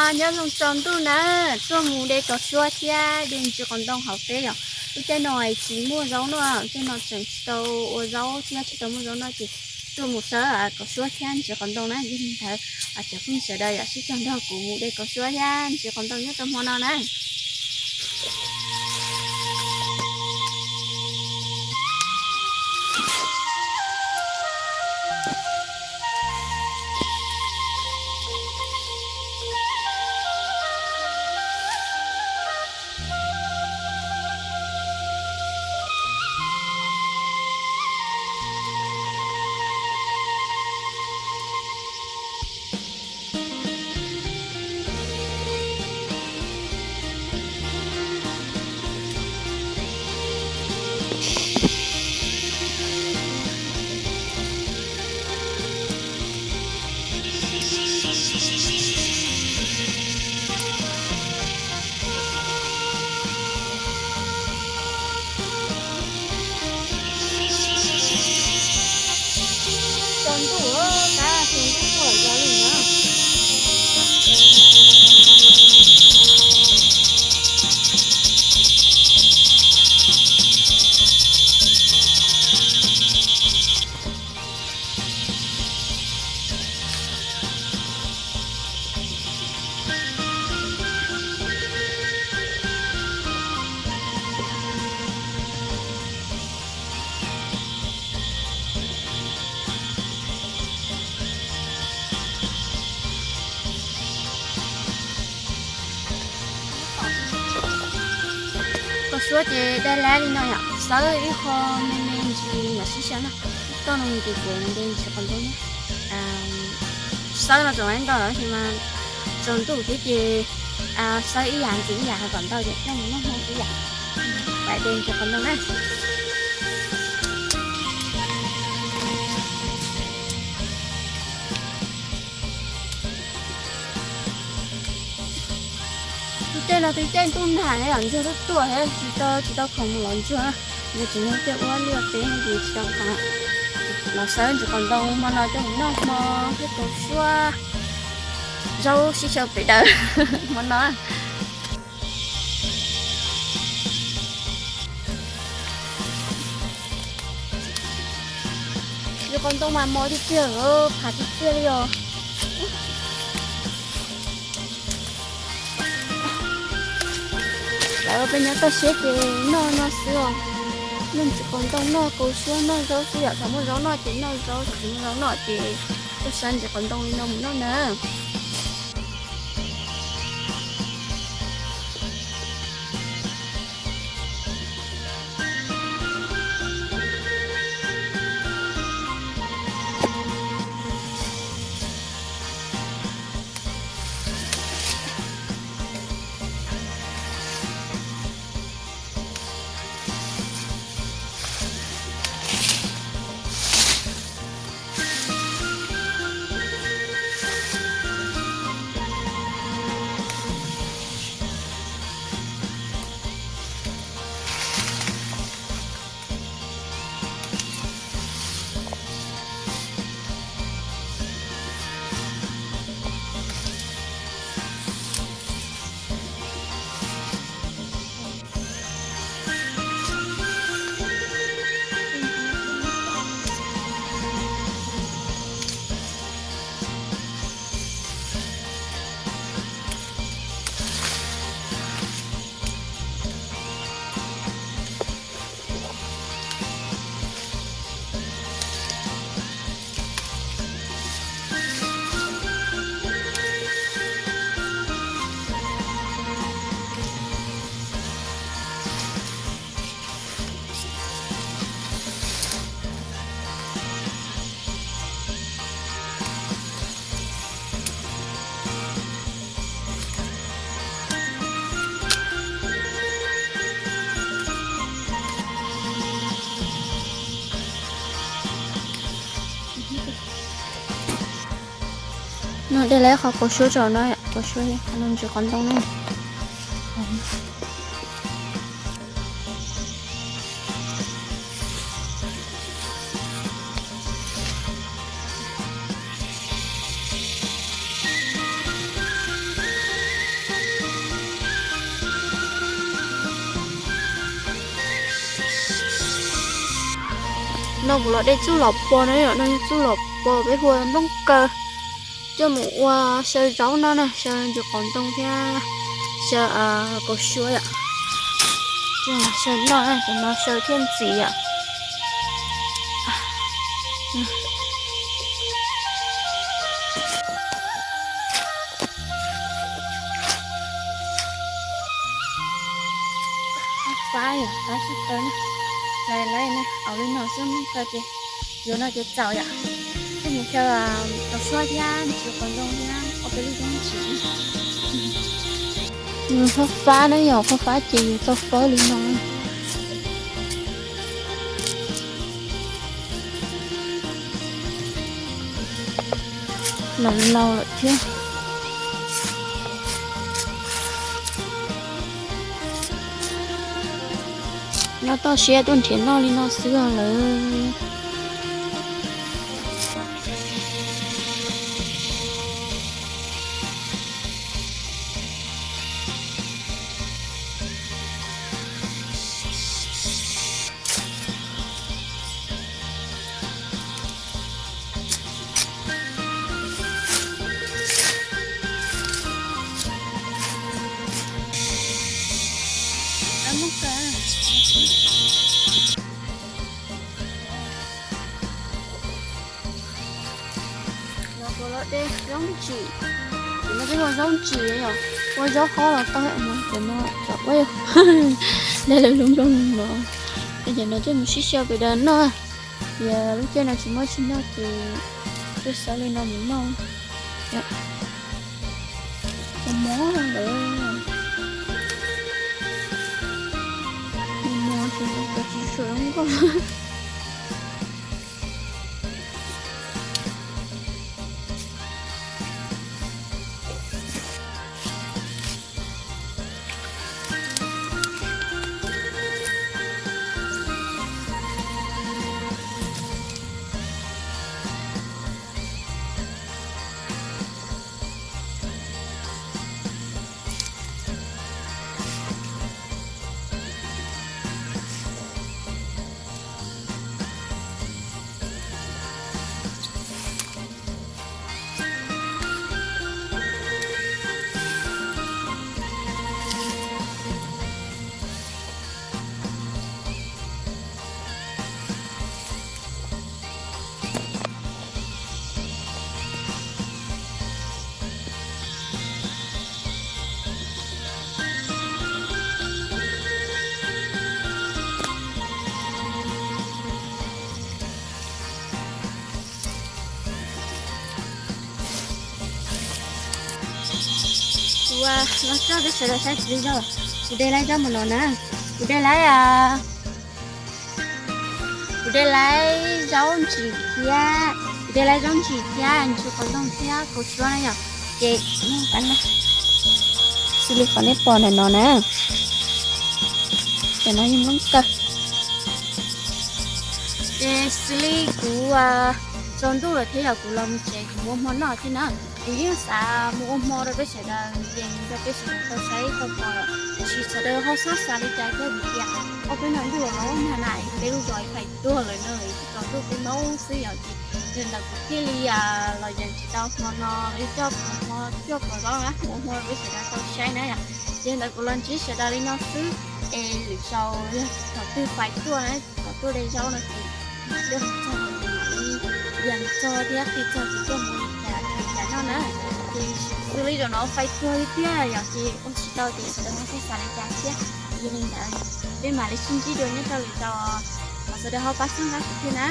Nyob zoo tsaus ntuj na, tuaj mus de kaus suab thiab de ntsis qos ntoo hauv teb yom. Lub caij no tsis muaj zaub noj, caij no tseem tsis tau ua zaub thiab tsis tau muaj zaub noj ces tuaj mus sawb kaus suab thiab ntsis qos ntoo na. Yog li ntawd cov phooj ywg sawv daws yom, sib koom nrog kuv mus de kaus suab thiab ntsis qos ntoo nyob rau hmo no na. Tsaus ntuj, tab tsaus ntuj kuj los zoo li na. Kaus suab ces dai lab li no yom, xawb ib qho me me ntsis mam sib xyaw na. Toj no ces kuv de ntsis qos ntoo na. Xawb no tseem ntau lawm tab sis mas tsaus ntuj thiab ces xawb ib yam ntxiv ib yam kom ntau ces coj mus noj hmo xwb yom. Pais de ntsis qos ntoo na. Tus caij no tus caij ntuj nag na yom, ntsuag tuaj tuaj thiab tsis tau tsis tau khoom mus lov ntsuag na. Ntsuag tseem nyob tej ua liaj teb ces tsis tau khoom. Los xawb ntsis qos ntoo hmo no coj mus noj hmo thiab kaus suab, zaub sib xyaw pem daws hmo no. Ntsis qos ntoo mas mos tiag tiag, phav tiag tiag li os. Lawv peb nyob toj siab ces noj no xwb os. Noj ntsis qos ntoo noj kaus suab noj zaub xwb yom, thaum muaj zaub noj ces noj zaub, thaum tsis muaj zaub noj ces tuaj xawb ntsis qos ntoo li no mus noj na. No de lawv qhov kaus suab tso no, kaus suab no ntsis qos ntoo na. No kuv los de txuj lom pos no yom, no yog txuj lom pos peb hu ua nplooj kaw. Coj mus ua xyaw zaub no na, xyaw ntsis qos ntoo thiab xyaw kaus suab yom. Xyaw noj, cov no xyaw thiaj ntxim yom. Fab yom, fab tsis tau na. Laiv laiv na, au li no xwb, muab kaw ces yuav no ces txaus yom. Tej mus xyaw kaus suab thiab ntsis qos ntoo thiab ob peb lub zoob ntsis. Fab fab na yom, fab fab ces yuav tau fawb li no. Los laus lawm thiab. Noj toj siab tuaj nrhiav noj li no xwb os lawm. Los puas los de zaub ntsim, ces no peb ua zaub ntsim yom, ua zaub qhob los tau, cov no cov ua de lawv lub nroog no, ces no coj mus sib xyaw pem daws noj. Ces lub caij no tsis muaj tsis noj ces coj xaws li no mus noj. Mos mos lawm, mos mos ces cov tsis sawv nkauj. Kuv los coj peb sawv daws saib tsis li zog, kuv de laiv zaub mus no na, kuv de laiv, kuv de laiv zaub ntsim thiab, kuv de laiv zaub ntsim thiab ntsis qos ntoo thiab kaus suab na yom, ces xws li qhov nej pom ntawm no na, ces no yog nplooj kaw. Ces xws li kuv tsaus ntuj lawm thiab yom, kuv los mus tsev kuv mus ua hmo noj thiab na. Kuv yeej xav mus ua hmo rau peb sawv daws yees rau peb sawv daws tau saib tau pom, tiam sis sawv daws ho txhob xav li cas thiab vim tias ob peb hnub ntuj los nag na, peb lub zos fais tuag lawm no, tsaus ntuj peb maub xwb yom, ces yog li ntawd kuv thiaj li los yees tsis tau hmo no, li coj hmo coj pom zaub na, ua hmo rau peb sawv daws tau saib na yom. Ces yog li ntawd kuv los ntsib sawv daws li no xwb, es lwm zaus yog thaum twg fais tuaj na, thaum tuaj de zaub no ces mam li yees txog thiab qhia txog kuv tuaj mus li cas li cas noj na. Ces xws li zaum no fais tuag li tiag yom, ces ua tsis tau ces sawv daws ho txhob xav li cas thiab. Yog li ntawd peb mam li sib ntsib dua nyob rau lwm zaus, thov sawv daws ho pab txhawb nqa kuv thiab na.